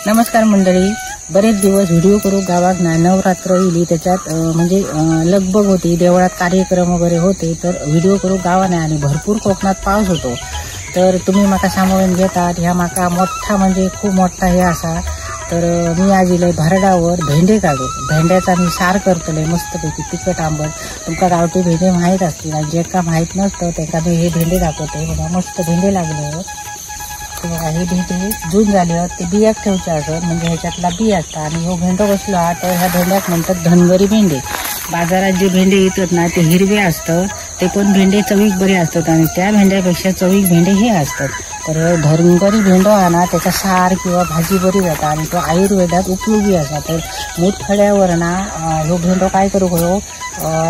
नमस्कार मंडळी, बरेच दिवस व्हिडिओ करू गावात ना नवरात्र इली त्याच्यात म्हणजे लगबग होती, देवळात कार्यक्रम वगैरे होते, तर व्हिडिओ करू गावाने आणि भरपूर कोकणात पाऊस होतो। तर तुम्ही माका सांभाळून घेतात, ह्या माका मोठा म्हणजे खूप मोठा हे असा। तर मी आज इले भरडावर भेंडे काढू, भेंड्याचा मी सार करतले मस्तपैकी तिखट आंबट। तुमका गावठी भेंडे माहीत असतील आणि जेका माहीत नसतं तेका मी हे भेंडे दाखवते। बघा मस्त भेंडे लागले हो। बघा हे भेंडे जून झाले आहेत, ते बियाक ठेवचे असत म्हणजे ह्याच्यातला बी असता। आणि हो भेंडो बसलो हा तर ह्या भेंड्याक म्हणतात धनगरी भेंडे। बाजारात जे भेंडे येतात ना ते हिरवे असतात, ते पण भेंडे चवीक बरे असतात आणि त्या भेंड्यापेक्षा चवीक भेंडे हे असतात। तर धनगरी भेंडो हा ना त्याचा सार किंवा भाजी बरी जाता आणि तो आयुर्वेदात उपयोगी असा। तर मूतखड्यावर ना ह्यो भेंडो काय करू गयो,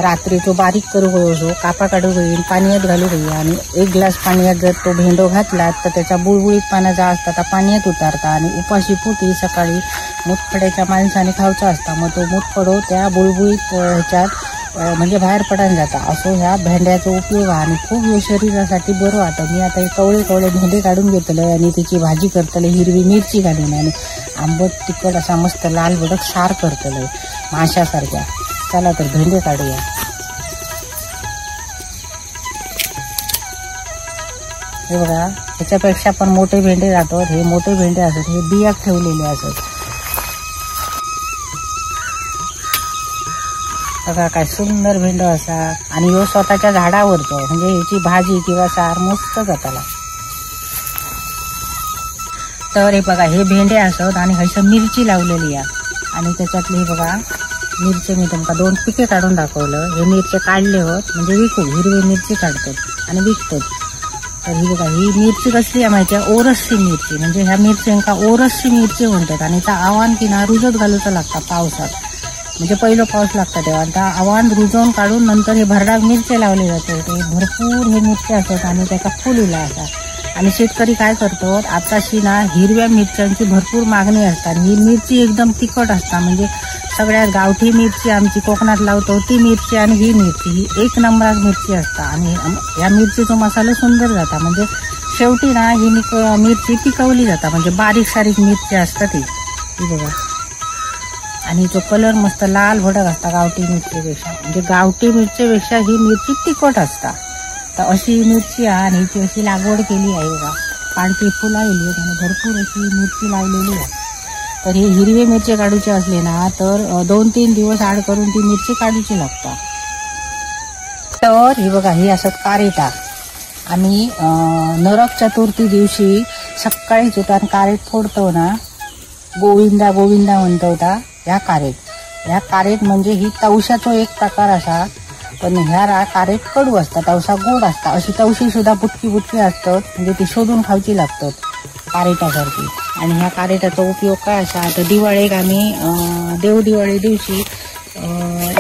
रात्रीचो बारीक करू गयो, जो कापा काढू गई पाण्यात घालू गई आणि एक ग्लास पाण्यात जर तो भेंडो घातला तर त्याचा बुळबुळीत पाण्याचा असता त्या पाण्यात उतारता आणि उपाशी पोटी सकाळी मूतखड्याच्या माणसाने खावचा असता, मग तो मूतखडो त्या बुळबुळीत ह्याच्यात म्हणजे बाहेर पडायला जाता। असो ह्या भेंड्याचा उपयोग आणि खूप शरीरासाठी बरं वाटतं। मी आता हे कवळे कवळे भेंडे काढून घेतले आणि त्याची भाजी करतले हिरवी मिरची घालून आणि आंबट तिखट असा मस्त लाल भडक सार करतले माशासारख्या। चला तर भेंडे काढूया। हे बघा ह्याच्यापेक्षा पण मोठे भेंडे जातात, हे मोठे भेंडे असतात, हे बियाक ठेवलेले असतात। बघा काय सुंदर भेंडो असा आणि ह्यो स्वतःच्या झाडावरचो म्हणजे ह्याची भाजी किंवा सार मस्त जाताला। तर हे बघा हे भेंडे असत आणि हयसर मिरची लावलेली आहे आणि त्याच्यातली हे बघा मिरची मी तुमका दोन पिके काढून दाखवलं। हे मिरचे काढले होत म्हणजे विकू, हिरवी मिरची काढतात आणि विकतात। तर ही बघा ही मिरची कसली आहे माहिती आहे, ओरसची मिरची, म्हणजे ह्या मिरच्यांका ओरसची मिरची म्हणतात। आणि त्या आव्हान की ना रुजत घालूचं लागता पावसात, म्हणजे पहिलं पाऊस लागता तेव्हा त्या आव्हान रुजवून काढून नंतर हे भरडाक मिरचे लावले जाते। ते भरपूर हे मिरचे असतात आणि त्याचा फुल असा। आणि शेतकरी काय करतो आताशी ना हिरव्या मिरच्यांची भरपूर मागणी असतात। ही मिरची एकदम तिखट असता, म्हणजे सगळ्यात गावठी मिरची आमची कोकणात लावतो ती मिरची आणि ही मिरची ही एक नंबरात मिरची असता आणि या मिरचीचा मसाला सुंदर जाता। म्हणजे शेवटी ना ही मिरची पिकवली जाता, म्हणजे बारीक सारीक मिरची असतात ती बघा। आणि तो कलर मस्त लाल भडक असता गावठी मिरचीपेक्षा, म्हणजे गावठी मिरचीपेक्षा ही मिरची तिखट असता। तर अशी मिरची आहे आणि हिची अशी लागवड केली आहे बघा, पांढरी फुलं आली आहेत आणि भरपूर अशी मिरची लावलेली आहे। तर हे हिरवे मिरची काढूचे असले ना तर 2-3 दिवस आड करून ती मिरची काढूची लागतात। तर ही बघा ही असत कारेटा। आम्ही नरक चतुर्थी दिवशी सकाळी उठून कारेट फोडतो ना, गोविंदा गोविंदा म्हणतो होता ह्या कारेट। ह्या कारेट म्हणजे ही तवशाचो एक प्रकार असा, पण ह्या कारेट कडू असता, तवसा गोड असता। अशी तवशी सुद्धा बुटकी बुटकी असतात, म्हणजे ती शोधून खावची लागतात कारेटासारखी। आणि ह्या कारेटाचा उपयोग काय असा, तर दिवाळीक आम्ही देवदिवाळी दिवशी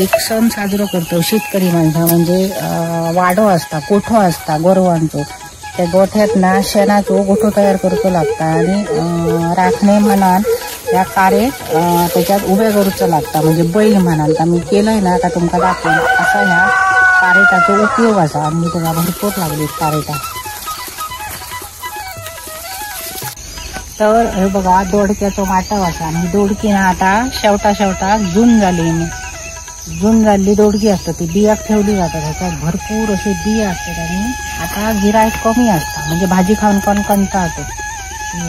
एक सण साजरो करतो शेतकरी माणसा, म्हणजे वाडो असता, कोठो असता गोरवांचो, त्या गोठ्यात ना शेणाचो गोठो तयार करूचो लागता आणि राखणे म्हणान ह्या कारेट त्याच्यात उभे करूचो लागता, म्हणजे बैल म्हणान। तर मी केलंय ना का तुमका दाखवेन असा ह्या कारेटाचो उपयोग असा। आणि तुला भरपूर लागली कारेटा। तर हे बघा दोडक्याचो माटव असा आणि दोडकी ना आता शेवटा शेवटा जून झाली, जून झाली दोडकी असतात ती बियाक ठेवली जातात, ह्याच्यात भरपूर असे बिया असतात आणि आता गिरायक कमी असता, म्हणजे भाजी खाऊन खाऊन कंटाळतात,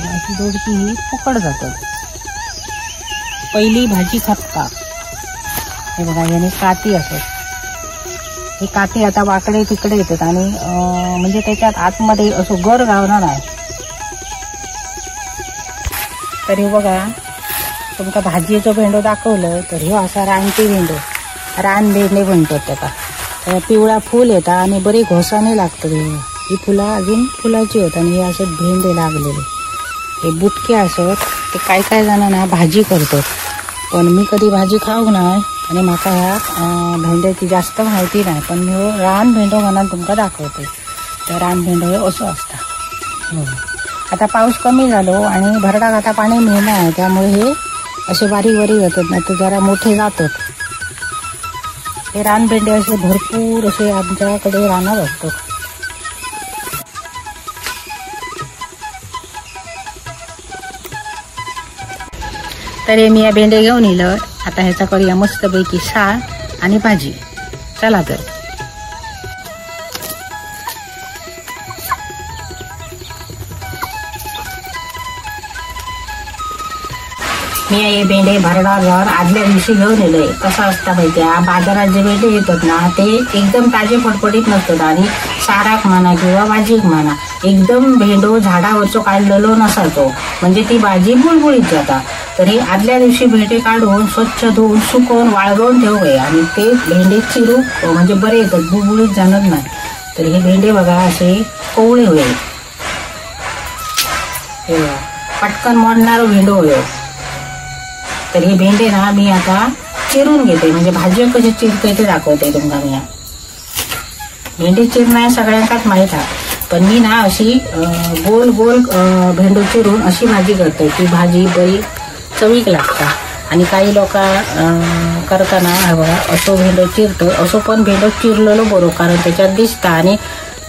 अशी दोडकी ही फुकट जातात। पहिली भाजी खपता। हे बघा याने काती असत, हे काती आता वाकडे तिकडे येतात आणि म्हणजे त्याच्यात आतमध्ये असं गर गावणार आहे। तर हे बघा तुमका भाजयेचो भेंडो दाखवलं, तर ह्यो असा रानटी भेंडो, रान भेंडे म्हणतात त्याका। तर पिवळा फुल येता आणि बरी घोसाने लागतात, ही फुलं अजून फुलाची होत आणि हे असे भेंडे लागलेले, हे बुटके असत। ते काय काय जण ना भाजी करतात, पण मी कधी भाजी खाऊ नाही आणि माका ह्या भेंड्याची जास्त माहिती नाही, पण मी हो रान भेंडो म्हणून तुमका दाखवते। तर रान भेंडो हे असं असता। आता पाऊस कमी झालो आणि भरडाक आता पाणी मिळणार आहे, त्यामुळे हे असे बारीक बारीक जातात, नाही तर जरा मोठे जातात। हे रानभेंडे असे भरपूर असे आमच्याकडे रानात असतात। तर हे मी या भेंडे घेऊन इलं. आता ह्याचा करूया मस्तपैकी साळ आणि भाजी. चला तर मी हे भेंडे भरडावर आदल्या दिवशी घेऊन येलोय. कसं असतं माहिती आहे, बाजारात जे भेंडे येतात ना ते एकदम ताजे फटफटीत नसतात आणि साराक म्हणा किंवा भाजीक म्हणा एकदम भेंडो झाडावरचो काढलेलो नसाचो, म्हणजे ती भाजी बुळबुळीत जाता. तरी आदल्या दिवशी भेंडे काढून स्वच्छ धुवून सुकवून वाळवून ठेवूया आणि ते भेंडे चिरू म्हणजे बरे येतात, बुळबुळीत जाणार नाही. तर हे भेंडे बघा असे कोवळे होईल, हे बघा पटकन मोडणारो भेंडो होईल. तर हे भेंडे ना मी आता चिरून घेते, म्हणजे भाजी कशी चिरते ते दाखवते तुमका. मी भेंडी चिरणं सगळ्यांकाच माहीत आहे, पण मी ना अशी गोल गोल भेंडो चिरून अशी भाजी करते, ती भाजी बरी चवीक लागता. आणि काही लोक करताना हे बघा असो भेंडो चिरतो, असो पण भेंडो चिरलेलो बरो, कारण त्याच्यात दिसता. आणि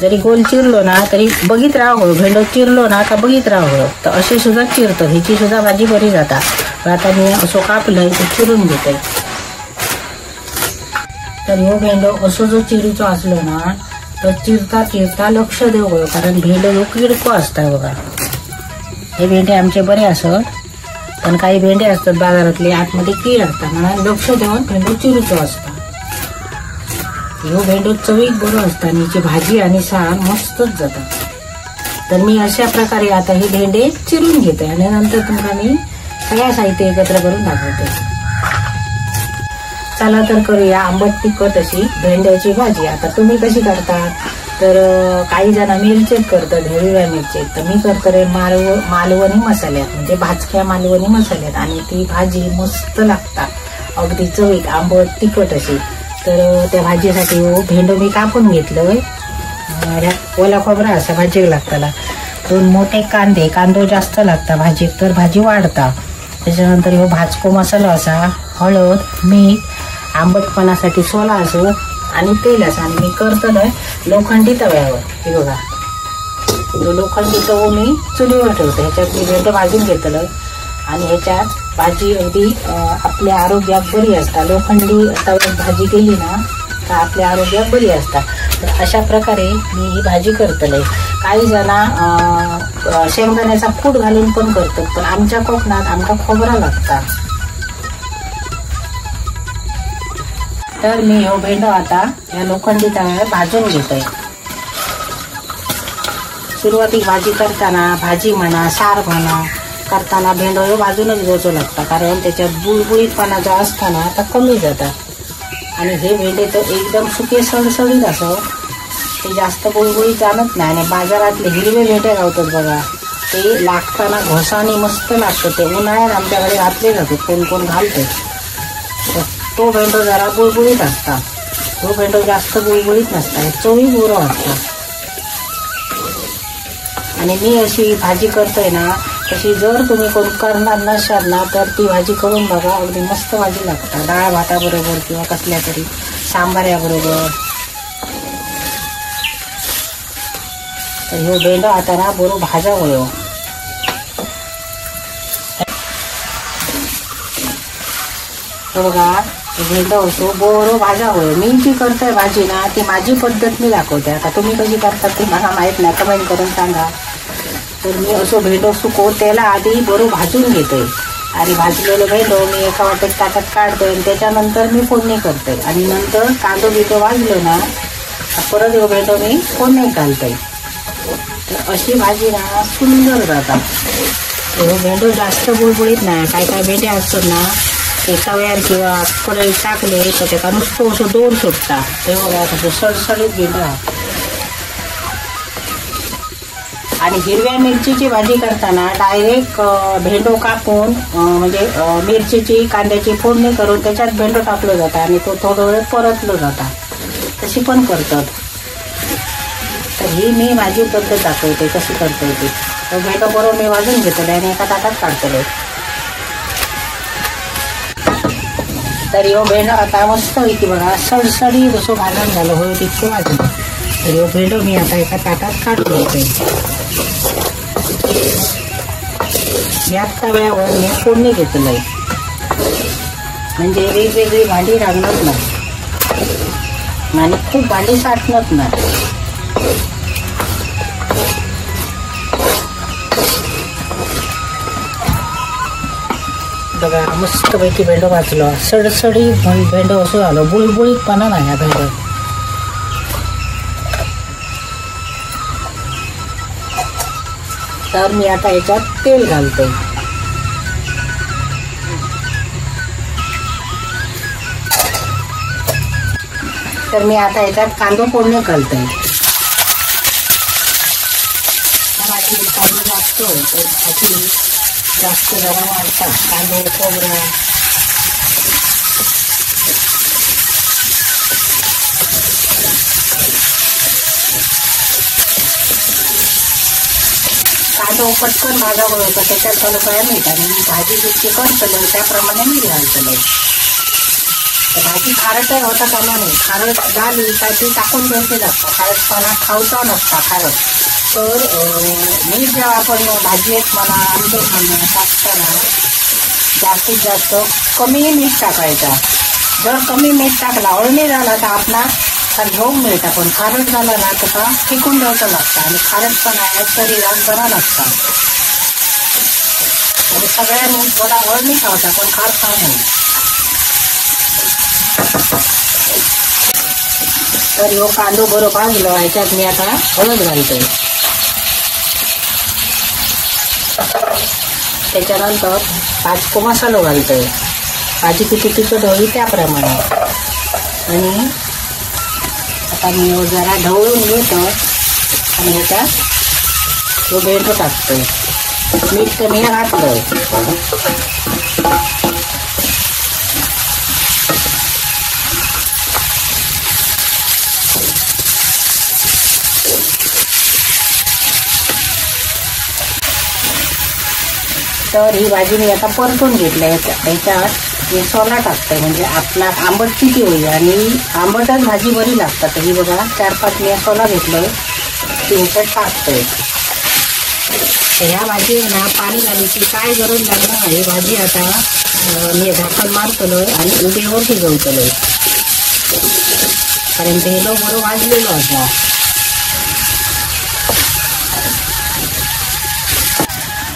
जरी गोल चिरलो ना तरी बघित राहो, भेंडो चिरलो ना का बघित राहो, तर असे सुद्धा चिरतो, ह्याची सुद्धा भाजी बरी जाता. आता मी असो कापलंय ते चिरून घेते. तर ह्यो भेंडो असो जो चिरूचो असलो ना तर चिरता चिरता लक्ष देऊ गयो, कारण भेंडो ह्यो किडको असता. बघा हे भेंडे आमचे बरे असत, पण काही भेंडे असतात बाजारातले आतमध्ये कीड असतात, म्हणून लक्ष देऊन भेंडो चिरूचो असता. ह्यो भेंडो चवीक बरो असता आणि ह्याची भाजी आणि सार मस्तच जाता. तर मी अशा प्रकारे आता हे भेंडे चिरून घेते आणि नंतर तुम्हाला मी सगळ्या साहित्य एकत्र करून दाखवते. चला तर करूया आंबट तिखट अशी भेंड्याची भाजी. आता तुम्ही कशी करता, तर काही जण मिरचीत करतात, हिरव्या मिरचीत, तर मी करतो रे मालवणी मसाल्यात, म्हणजे भाजक्या मालवणी मसाल्यात, आणि ती भाजी मस्त लागतात अगदी चवीक आंबट तिखट अशी. तर त्या भाजीसाठी भेंडो मी कापून घेतलं, ओला खोबरा असा भाजीक लागताला, दोन मोठे कांदे, कांदो जास्त लागता भाजीक तर भाजी वाढता. त्याच्यानंतर ह्यो भाजको मसाला असा, हळद, मीठ, आंबटपणासाठी सोला असो आणि तेल असं. आणि मी करतलोय लोखंडी तव्यावर, हे बघा जो लोखंडी तवो मी चुलीवर ठेवतो, ह्याच्यात मी भेंडो भाजून घेतलं आणि ह्याच्यात भाजी अगदी आपल्या आरोग्याक बरी असता. लोखंडी तव्यात भाजी केली ना तर आपल्या आरोग्याक बरी असता. तर अशा प्रकारे मी ही भाजी करतले. काही जण शेंगदाण्याचा कूट घालून पण करतात, पण आमच्या कोकणात आमका खोबरा लागता. तर मी हो भेंडो आता या लोखंडी तव्यावर भाजून घेते. सुरुवातीक भाजी करताना, भाजी म्हणा सार म्हणा करताना भेंडो ह्यो भाजूनच घेवचो लागता, कारण त्याच्यात बुळबुळीतपणा जो असताना आता कमी जाता. आणि हे भेंडे तर एकदम सुके सडसडीत असं, ते जास्त बुळबुळीत जाणत नाही. आणि बाजारातले हिरवे भेंडे गावतात बघा, ते लागताना घोसाने मस्त लागतं, ते उन्हाळ्यात आमच्याकडे घातले जातात, कोण कोण घालते. तो भेंडो जरा बुळबुळीत असता, तो भेंडो जास्त बुळबुळीत नसता, चवी बरो असता. आणि मी अशी भाजी करतोय ना तशी जर तुम्ही कोण करणार नसाल ना तर ती भाजी करून बघा, अगदी मस्त भाजी लागतात डाळ भाताबरोबर किंवा कसल्या तरी सांबाऱ्याबरोबर. तर ह्यो भेंडो आता ना बरो भाजा होयो. बघा भेंडो असो बरो भाजा होयो. मी जी करतोय भाजी ना ती माझी पद्धत मी दाखवते, आता तुम्ही कशी करतात ते मला माहीत नाही, कमेंट करून सांगा. तर मी असो भेंडो सुको त्याला आधी बरो भाजून घेतोय आणि भाजलेलो भेंडो मी एका वाटेत ताटात काढतोय आणि त्याच्यानंतर मी फोडणी करतोय. आणि नंतर कांदो बिंदो भाजलो ना परत ह्यो भेंडो मी फोडणी घालतोय. तर अशी भाजी ना सुंदर जाता. ह्यो भेंडो जास्त बुळबुळीत नाही, काय काय भेंडे असतात ना ते तव्यार किंवा कढईत टाकले तर त्याका नुसतं असं दोर सुटता, ते बघा तसं सडसडीत भेंडो. आणि हिरव्या मिरचीची भाजी करताना डायरेक्ट भेंडो कापून म्हणजे मिरचीची कांद्याची फोडणी करून त्याच्यात भेंडो टाकलो जाता आणि तो थोडं वेळ परतलो जाता, तशी पण करतात. तर ही मी माझी पद्धत दाखवते कशी करते ती. तो भेंडो बरोबर मी भाजून घेतले आणि एका ताटात काढतले. तर ह्यो भेंडो आता मस्त की बघा सडसडी जसं भाजून झालं होय तितकं भाजून. तर ह्यो भेंडो मी आता एका ताटात काढून घेते. याच तव्यावर मी फोडणी घेतलंय. म्हणजे वेगवेगळी भांडी लागणार नाही आणि खूप भांडी साठणार नाही. बघा मस्तपैकी भेंडो भाजलो, सडसडी भेंडो असं झालो, बुळबुळीतपणा नाही हा भेंडो. तर मी आता याच्यात तेल घालते. तर मी आता याच्यात कांदो फोडणी घालते. कांदो लागतो तर भाजी जास्त जरा वाढतात, कांदे खोबरा. कांदो पटकन भाजावं होतं, त्याच्यात घालू काय मीठ आणि भाजी जितकी करतलं त्याप्रमाणे मीठ घालतलं. तर भाजी खारटही होता कामा नये, खारट झाली काय ती टाकून द्यायची लागतं, खारटपणा खावचा नसता खारट. तर मीठ जेव्हा आपण भाजी एक म्हणा आमटीत म्हणा टाकताना जास्तीत जास्त कमी मीठ टाकायचा. जर कमी मीठ टाकला अळणी झाला तर आपणाक घेऊन मिळता, पण खारट झाला ना तसा फेकून द्यायचा लागता आणि खारटपणा ह्या शरीरात बरा नसता. आणि सगळ्यांनी थोडा अळणी खावचा पण खार खाऊ नये. तर ह्यो कांदो बरो भाजलो, ह्याच्यात मी आता हळद घालते. त्याच्यानंतर भाजको मसालो घालतोय, भाजी किती तिखट होईल त्याप्रमाणे. आणि आता मी जरा ढवळून घेतो आणि ह्याच्यात तो भेंडो टाकतोय. मीठ तर मी घातलंय. तर ही भाजी मी आता परतून घेतली. ह्याच्यात मी सोला टाकते, म्हणजे आपला आंबट किती होईल आणि आंबटच भाजी बरी लागतात. तर ही बघा 4-5 मी सोला घेतलं, ती ह्याच्यात टाकतोय. तर ह्या भाजी ना पाणी घालायची काय गरज लागणार नाही. भाजी आता मी झाकण मारतलोय आणि उभेवर शिजवतलोय, कारण ते बरोबर भाजलेलो असा.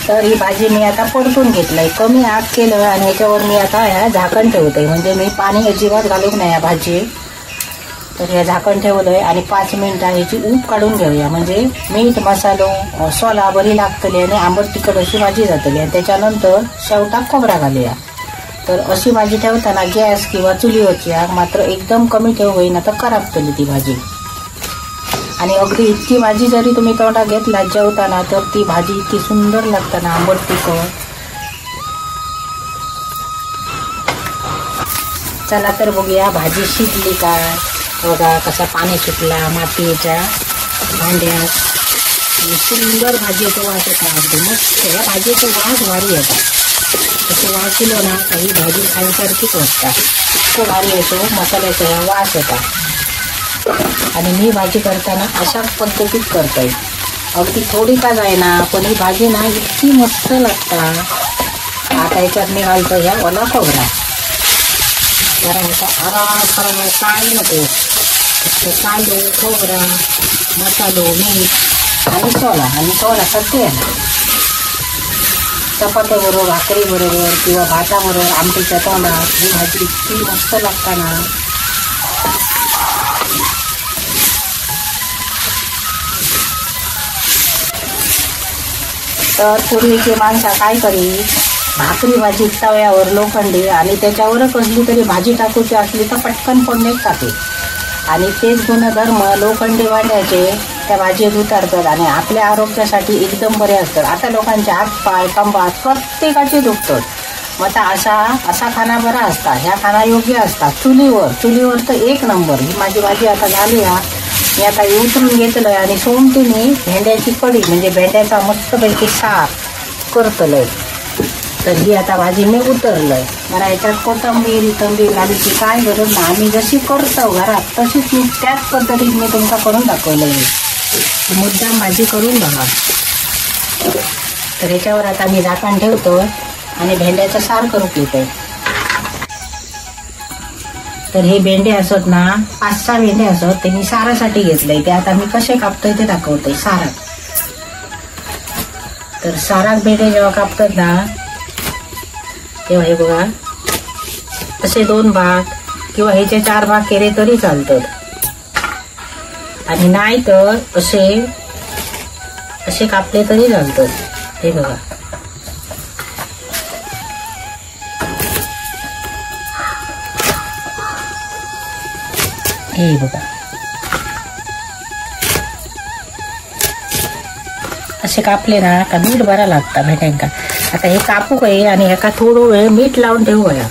तर ही भाजी मी आता परतून घेतलंय, कमी आग केलं आणि ह्याच्यावर मी आता ह्या झाकण ठेवतोय, म्हणजे मी पाणी अजिबात घालूक नाही या भाजी. तर ह्या झाकण ठेवलंय आणि 5 मिनिटं ह्याची ऊब काढून घेऊया, म्हणजे मीठ मसालो सोला बरी लागतली आणि आंबट तिखट अशी भाजी जातली. आणि त्याच्यानंतर शेवटाक खोबरा घालूया. तर अशी भाजी ठेवताना गॅस किंवा चुलीवरची आग मात्र एकदम कमी ठेवू होईना तर करपतली ती भाजी. आणि अगदी इतकी भाजी जरी तुम्ही तोंडात घेतला जेवताना तर ती भाजी इतकी सुंदर लागताना आंबट तिखट. चला तर बघूया भाजी शिजली काय. बघा कसा पाणी सुटला मातीच्या भांड्यात, सुंदर भाजीचा वास येता अगदी मस्त. ह्या भाजीचा वास भारी येता, तसं वास इलो ना काही भाजी खायसारखीच वाटता, इतकं भारी येतो मसाल्याचा ह्या वास येता. आणि मी भाजी करताना अशा पद्धतीत करतोय, अगदी थोडी का जायना पण ही भाजी ना इतकी मस्त लागता. आता ह्याच्यात मी घालतो ह्या ओला खोबरा, जरा ह्याचा आराम करायला काय नको, कांदो खोबरा मसालो मीठ आणि सोला, आणि सोलाचा तेल. चपात्याबरोबर भाकरीबरोबर किंवा भाताबरोबर आमटीच्या तोंडात ही भाजी इतकी मस्त लागता ना. तर पूर्वीची माणसं काय करी, भाकरी भाजी तव्यावर लोखंडी आणि त्याच्यावर कसली तरी भाजी टाकूची असली तर पटकन फोडणीत टाके, आणि तेच गुणधर्म लोखंडी भांड्याचे त्या भाजीत उतारतात आणि आपल्या आरोग्यासाठी एकदम बरे असतात. आता लोकांचे हात पाय कंबर प्रत्येकाचे दुखतात, मग आता असा असा खाना बरा असता, ह्या खाना योग्य असता. चुलीवर चुलीवर तर एक नंबर. ही माझी भाजी आता झाली हा, मी आता उतरून घेतलं आणि सोमतीने भेंड्याची कढी म्हणजे भेंड्याचा मस्तपैकी सार करतलंय. तर ही आता भाजी मी उतरलंय. मला याच्यात कोथिंबीर इथंबीर घालायची काय गरज ना, आम्ही जशी करतो घरात तशीच मी त्याच पद्धतीत मी तुमका करून दाखवलं. मुद्दाम भाजी करून बघा. तर ह्याच्यावर आता मी झाकण ठेवतो आणि भेंड्याचं सार करून घेतोय. तर हे भेंडे असत ना, 5-6 भेंडे असत, ते मी सारासाठी घेतले. ते आता मी कसे कापतोय ते दाखवतोय. सारात तर सारात भेंडे जेव्हा कापतात ना तेव्हा हे बघा असे 2 भाग किंवा ह्याचे 4 भाग केले तरी चालतात, आणि नाही तर असे असे कापले तरी चालतात. हे बघा हे बघा असे कापले ना का मीठ बरा लागता भेंड्यांका. आता हे कापू काय आणि ह्याका थोडं वेळ मीठ लावून ठेवूया,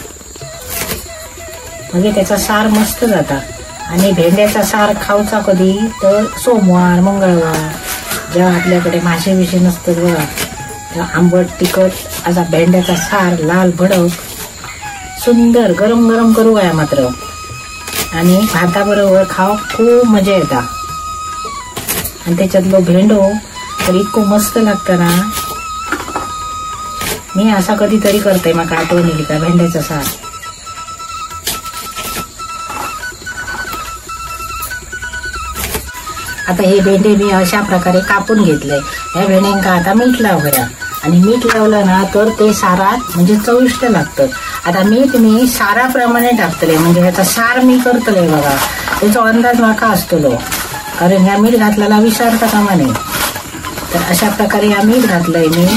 म्हणजे त्याचा सार मस्त जाता. आणि भेंड्याचा सार खाऊचा कधी तर सोमवार मंगळवार, जेव्हा आपल्याकडे मासे बिशे नसतात बघा, तेव्हा आंबट तिखट असा भेंड्याचा सार लाल भडक सुंदर गरम गरम करू काय मात्र, आणि भाताबरोबर खाव खूप मजा येता. आणि त्याच्यातलो भेंडो तर इतकं मस्त लागतं ना. मी असा कधीतरी करते, माका आठवण येईल का भेंड्याचा सार. आता हे भेंडे मी अशा प्रकारे कापून घेतले. ह्या भेंड्यांका आता मीठ लावूया, आणि मीठ लावलं ना तर ते सारात म्हणजे चविष्ट लागतं. आता मीठ मी साराप्रमाणे टाकतले, म्हणजे ह्याचा सार मी करतले बघा, त्याचा अंदाज माका असतलो, कारण ह्या मीठ घातलेला विसरता कामा नये. तर अशा प्रकारे ह्या मीठ घातलंय मी,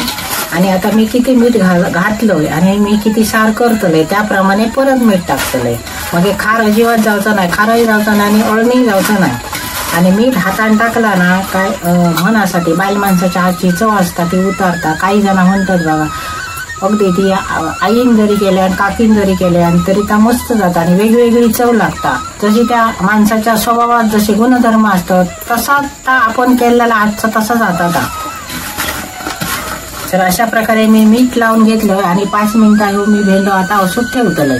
आणि आता मी किती मीठ घातलंय आणि मी किती सार करतले त्याप्रमाणे परत मीठ टाकतले. मग हे खार अजिबात जावचा नाही, खारही जावचा नाही आणि अळणीही जावचा नाही. आणि मीठ हातान टाकला ना काय मनासाठी बायल माणसाच्या हातची चव असता ती उतारता. काही जण म्हणतात बघा अगदी ती आईन जरी केल्या आणि काकीन जरी केल्या तरी त्या मस्त जाता आणि वेगवेगळी चव लागता. जशी त्या माणसाच्या स्वभावात जसे गुणधर्म असतात तसा आपण केलेला हातचा तसा जाता. तर अशा प्रकारे मी मीठ लावून घेतलं आणि 5 मिनिटं मी भेंडो आता असंच ठेवतलं.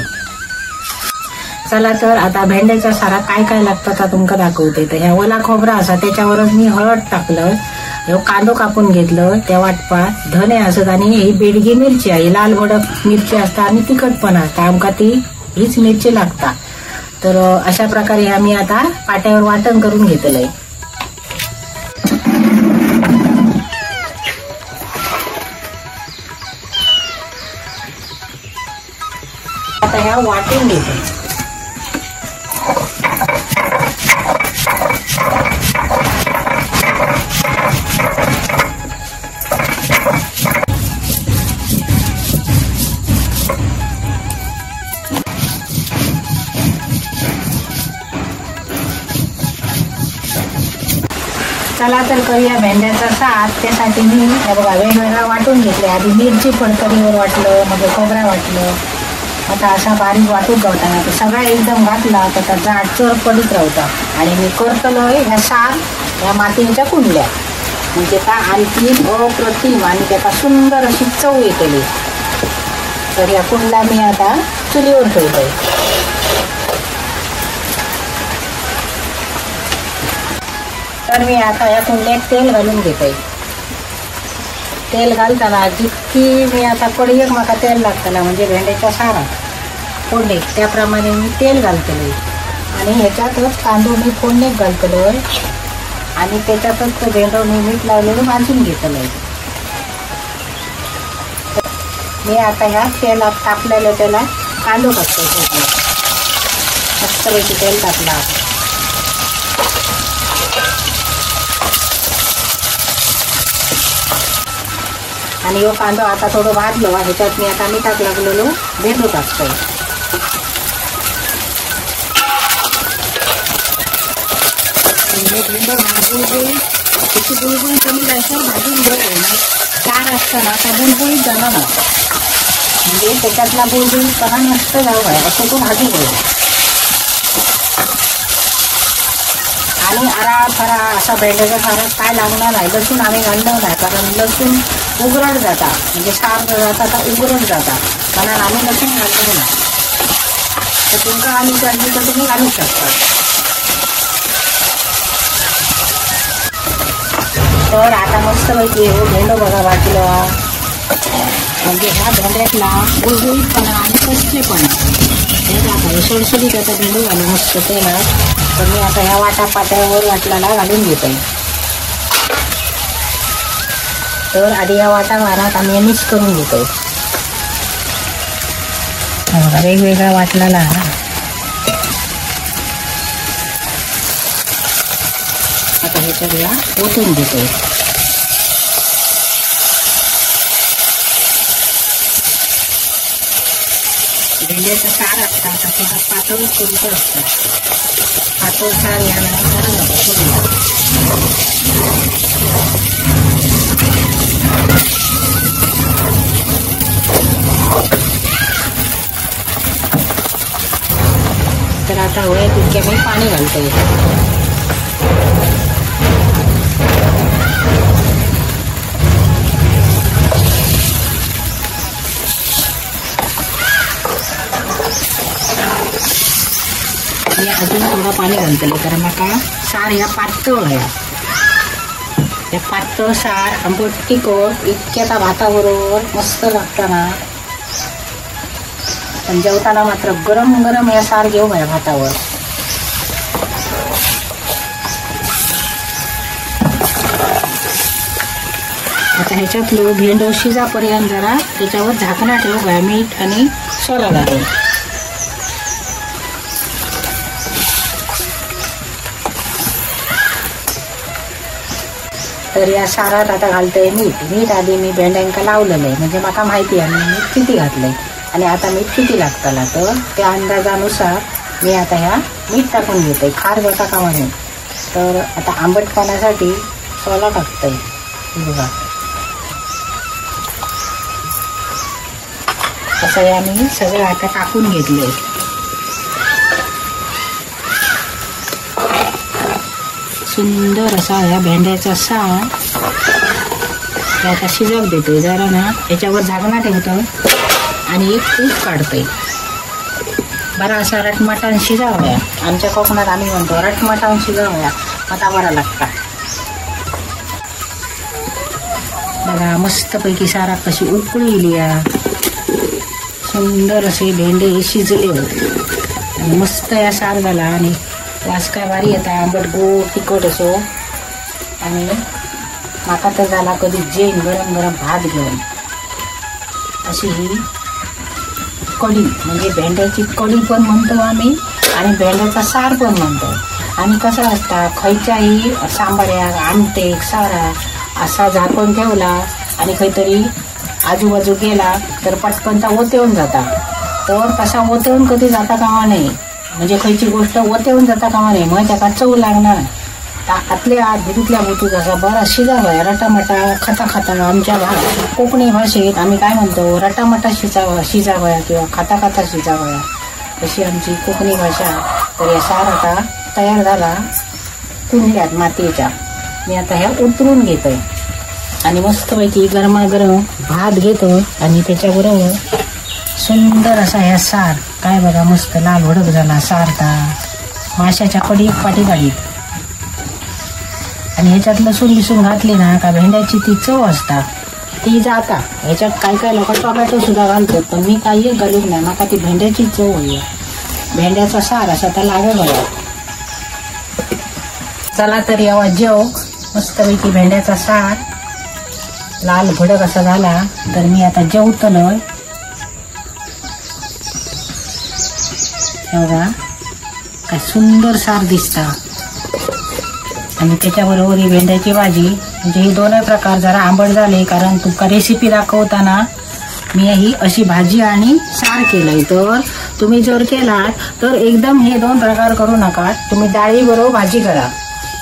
चला तर आता भेंड्याचा सारा काय काय लागतं आता तुमका दाखवते. तर ह्या ओला खोबरा असा त्याच्यावरच मी हळद टाकलं, ह्यो कांदो कापून घेतलं त्या वाटपात, धने असत आणि ही बेडगी मिरची आहे, लाल भडक मिरची असता आणि तिखट पण असता, आमका ती हीच मिरची लागता. तर अशा प्रकारे ह्या मी आता पाट्यावर वाटण करून घेतलंय. आता ह्या वाटून घेते. चला तर करूया भेंड्याचा सार. त्यासाठी मी हे बघा वेगवेगळा वाटून घेतले. आधी मिरची फडफडीवर वाटलं, मग खोबरा वाटलं, आता असा बारीक वाटून गावताना तर सगळा एकदम घातला तर त्याचा आटचर पडीत राहता. आणि मी करतलोय ह्या सार ह्या मातीच्या कुंडल्या, म्हणजे त्या आणखी अप्रतिम आणि त्याचा सुंदर अशी चव येतली. तर ह्या कुंडला मी आता चुलीवर ठेवतोय. तर मी आता या कुंडल्यात तेल घालून घेते. तेल घालताना जितकी मी आता कडयेक म्हाका तेल लागतला म्हणजे भेंड्याच्या सारात फोडणीक त्याप्रमाणे मी तेल घालतले. आणि ह्याच्यातच कांदो मी फोडणीक घालतलोय आणि त्याच्यातच तो भेंडो मी मीठ लावलेलो भाजून घेतलोय. मी आता ह्या तेलात तापलेल्या त्याला कांदो टाकतो. मस्तपैकी तेल टाकला. आणि यो कांदो आता थोडं भाजलो, ह्याच्यात मी आता मिठाक लागलेलो भेंडो टाकतोय. भेंडो भाजून त्याची बुळबुळी कमी जायचं भाजून घेऊ. चार असताना आता बुळबुळीत जाणार ना, म्हणजे त्याच्यातला बुळबुळीतपणा नष्ट जाऊ आहे असं तो भाजून घेऊ. आणि आरा फरा असा भेंड्याच्या सारात काय लागणार नाही. लसूण आम्ही घालणार नाही, कारण लसूण उघरड जाता, म्हणजे सार जाता तर उघरड जाता, कारण आम्ही लसूण घालतो नाही. तर तुमका आम्ही चटणी तर तुम्ही घालू शकता. तर आता मस्तपैकी हो भेंडो बघा भाजलो, म्हणजे ह्या भेंड्यातला गुळगुळीतपणा आणि कसलेपणा हे सडसडीत आता भेंडो घालून मस्त तेलात. तर मी आता ह्या वाटा पाट्यावर वाटल्याला घालून घेतोय. तर आधी ह्या वाटा भारात आम्ही मिक्स करून घेतोय. बघा वेगवेगळा वाटलेला. आता ह्याच्यात या ओतून घेतोय. भेंड्याचं सार असता तसं पातळ करूचं असतं. पातळ सार ह्या बरं जातं. तर आता हवं तितक्या मी पाणी घालतोय. मी अजून थोडं पाणी घालतले कारण म्हाका सार ह्या पातळ ह्या हे पातळ सार आंबट तिखट इतक्या त्या भाताबरोबर मस्त लागता ना. पण जेवताना मात्र गरम गरम हे सार घेऊ ह्या भातावर. आता ह्याच्यातलो भेंडो शिजापर्यंत जरा त्याच्यावर झाकणा ठेवू घ्या मीठ आणि सोडा घालून. तर या सारात आता घालतोय मीठ. मीठ आधी मी भेंड्यांका लावलेलं आहे म्हणजे माका माहिती आहे मी मीठ किती घातलंय आणि आता मीठ किती लागतला. तर त्या अंदाजानुसार मी आता ह्या मीठ टाकून घेतोय खार जाता का म्हणून. तर आता आंबटपणासाठी सोला टाकतोय बघा. असं हे आम्ही सगळं आता टाकून घेतलंय. सुंदर असा ह्या भेंड्याचा सार आता शिजव देतोय जरा ना. याच्यावर झाकणा ठेवतो आणि एक ऊस काढतोय. बरा असा रटमटान शिजावया. आमच्या कोकणात आम्ही म्हणतो रटमटान शिजावया आता बरा लागता. बघा मस्तपैकी सारा कशी उकळी या. सुंदर असे भेंडे शिजले होते मस्त या सार झाला आणि वास काय भारी येता आंबट गोड तिखट असो. आणि माका तर झाला कधी जेन गरम गरम भात घेऊन. अशी ही कढी म्हणजे भेंड्याची कढी पण म्हणतो आम्ही आणि भेंड्याचा सार पण म्हणतो. आणि कसं असता खयच्याही सांबाऱ्याक आमटेक सारा असा झाकून ठेवला आणि खंयतरी आजूबाजू गेला तर पटकन ता ओतेवन जाता. तर तसा ओतेवन कधी जाता कामा नये म्हणजे खंयची गोष्ट ओतेवन जाता कामा नये मग त्याका चव लागणार. आतल्या आत भितूतल्या भुतूत असा बरा शिजावया रटामटा खाता खाता. आमच्या कोकणी भाषेत आम्ही काय म्हणतो रटामटा शिजावया किंवा खाता खाता शिजावया अशी आमची कोकणी भाषा. तर या सार आता तयार झाला कुंडल्यात मातयेच्या. मी आता ह्या उतरून घेतोय आणि मस्तपैकी गरमागरम भात घेतो आणि त्याच्याबरोबर सुंदर असा ह्या सार काय बघा मस्त लाल भडक झाला सार ता माशाच्या कढी पाठी काढीत. आणि ह्याच्यात लसूण बिसून घातली ना का भेंड्याची ती चव असता ती जाता. ह्याच्यात काय काय लोक टोमॅटो सुद्धा घालतात पण मी काही घालूक नाही. माका ती भेंड्याची चव होई. भेंड्याचा सार असा त्या लागत बघा. चला तर यावा जेव मस्तपैकी भेंड्याचा सार लाल भडक असा झाला. तर मी आता जेवतलोय. बघा काय सुंदर सार दिसता. आणि त्याच्याबरोबर ही भेंड्याची भाजी. म्हणजे ही दोनही प्रकार जरा आंबट झाले कारण तुमका रेसिपी दाखवताना मी ही अशी भाजी आणि सार केलंय. तर तुम्ही जर केलात तर एकदम हे दोन प्रकार करू नका. तुम्ही डाळीबरोबर भाजी करा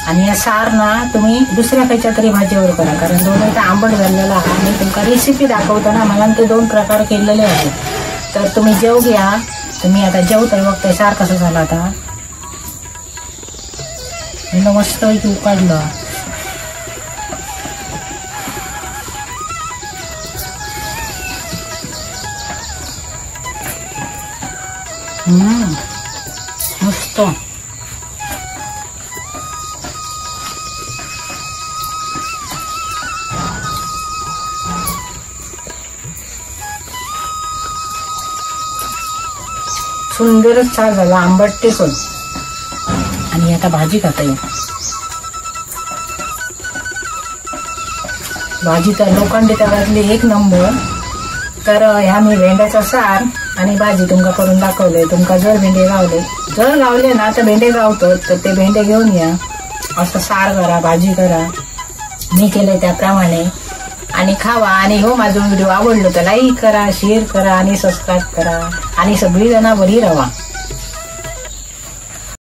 आणि या सार ना तुम्ही दुसऱ्या खयच्या तरी भाजीवर करा कारण दोन्ही तर आंबट झालेला आहे. आणि तुमका रेसिपी दाखवताना मला ते दोन प्रकार केलेले आहेत. तर तुम्ही जेव घ्या. तुम्ही आता जेवताय बघताय सार कसं झालं. आता मस्त उकाडलं. मस्त. सुंदरच सार झाला, आंबट टेसून. आणि आता भाजी खाता येईल. भाजी तर लोखंडी तव्यातली एक नंबर. तर ह्या मी भेंड्याचा सार आणि भाजी तुमका करून दाखवले. तुमका जर भेंडे गावले, जर गावले ना तर भेंडे गावतो तर ते भेंडे घेऊन या, असं सार करा, भाजी करा, मी केले त्याप्रमाणे आणि खावा. आणि हो, माझा व्हिडिओ आवडलो तर लाईक करा, शेअर करा आणि सबस्क्राईब करा. आणि सगळी जण बरी राहा.